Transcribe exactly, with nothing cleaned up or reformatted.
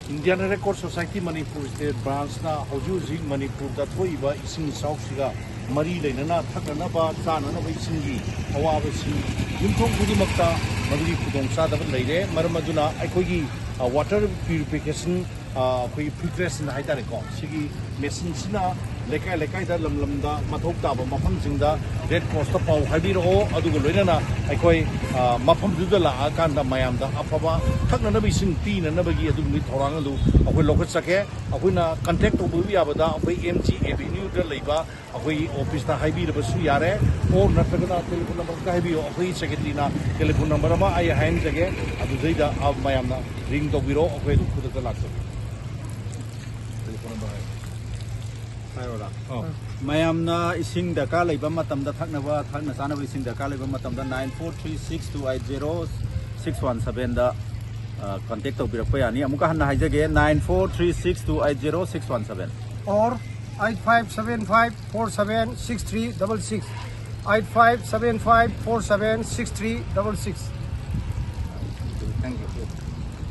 Indian Red Cross Society Manipur State Branch ꯅ ꯍꯧꯖꯤꯛ ꯍꯧꯖꯤꯛ ꯃꯅꯤꯄꯨꯔꯗ ꯊꯣꯛꯏꯕ ꯏꯁꯤꯡ ꯏꯆꯥꯎꯁꯤꯒ ꯃꯔꯤ ꯂꯩꯅꯅ ꯊꯛꯅꯅꯕ ꯆꯥꯅꯅꯕ ꯏꯁꯤꯡꯒꯤ ꯑꯋꯥꯕꯁꯤ ꯌꯨꯝꯊꯣꯡ ꯈꯨꯗꯤꯡꯃꯛꯇ ꯃꯗꯨꯒꯤ ꯈꯨꯗꯣꯡꯆꯥꯗꯕ ꯂꯩꯔꯦ꯫ ꯃꯔꯝ ꯑꯗꯨꯅ ꯑꯩꯈꯣꯏꯒꯤ, ꯑ, water purification, ꯑ, ꯑꯩꯈꯣꯏꯒꯤ filtration ꯍꯥꯏꯇꯥꯔꯦꯀꯣ, ꯁꯤꯒꯤ ꯃꯦꯆꯤꯟꯁꯤꯅ ꯂꯩꯀꯥꯏ ꯂꯩꯀꯥꯏꯗ, ꯂꯝ ꯂꯝꯗ ꯃꯊꯧ ꯇꯥꯕ ꯃꯐꯝꯁꯤꯡꯗ Red Cross ꯇ ꯄꯥꯎ ꯍꯥꯏꯕꯤꯔꯛꯑꯣ꯫ ꯑꯗꯨꯒ ꯂꯣꯏꯅꯅ ꯑꯩꯈꯣꯏ, ꯑ, ꯃꯐꯝꯗꯨꯗ ꯂꯥꯛꯑꯀꯥꯟꯗ ꯃꯌꯥꯝꯗ ꯑꯐꯕ ꯊꯛꯅꯅꯕ ꯏꯁꯤꯡ ꯄꯤꯅꯅꯕꯒꯤ ꯑꯗꯨꯒꯨꯝꯕꯒꯤ ꯊꯧꯔꯥꯡ ꯑꯗꯨ ꯑꯩꯈꯣꯏ ꯂꯧꯈꯠꯆꯒꯦ꯫ ꯑꯩꯈꯣꯏꯅ contact ꯇꯧꯕꯤꯕ ꯌꯥꯕꯗ ꯑꯩꯈꯣꯏ M G Avenue ꯗ ꯂꯩꯕ ꯑꯩꯈꯣꯏꯒꯤ office ꯇ ꯍꯥꯏꯕꯤꯔꯕꯁꯨ ꯌꯥꯔꯦ, or ꯅꯠꯇ꯭ꯔꯒꯅ telephone number ꯇ ꯍꯥꯏꯕꯤꯌꯨ꯫ ꯑꯩꯈꯣꯏ secretary ꯅ telephone number ꯑꯃ ꯑꯩ ꯍꯥꯏꯍꯟꯖꯒꯦ, ꯑꯗꯨꯗꯩꯗ, ꯑ, ꯃꯌꯥꯝꯅ ring ꯇꯧꯕꯤꯔꯣ, ꯑꯩꯈꯣꯏ ꯑꯗꯨꯝ ꯈꯨꯗꯛꯇ ꯂꯥꯛꯆꯒꯦ꯫ Telephone number ꯍꯥꯏꯌꯣ꯫ ꯍꯥꯏꯔꯣꯔꯥ? ꯑꯧ꯫ ꯃꯌꯥꯝꯅ ꯏꯁꯤꯡ ꯗꯔꯀꯥꯔ ꯂꯩꯕ ꯃꯇꯝꯗ, ꯊꯛꯅꯕ, ꯊꯛꯅ ꯆꯥꯅꯕ ꯏꯁꯤꯡ ꯗꯔꯀꯥꯔ ꯂꯩꯕ ꯃꯇꯝꯗ, nine four three six two eight zero six one seven ꯗ, ꯑ, contact ꯇꯧꯕꯤꯔꯛꯄ ꯌꯥꯅꯤ꯫ ꯑꯃꯨꯛꯀ ꯍꯟꯅ ꯍꯥꯏꯖꯒꯦ, nine four three six two eight zero six one seven꯫ Or eight five seven five four seven six three double six, eight five seven five four seven six three double six. Thank you.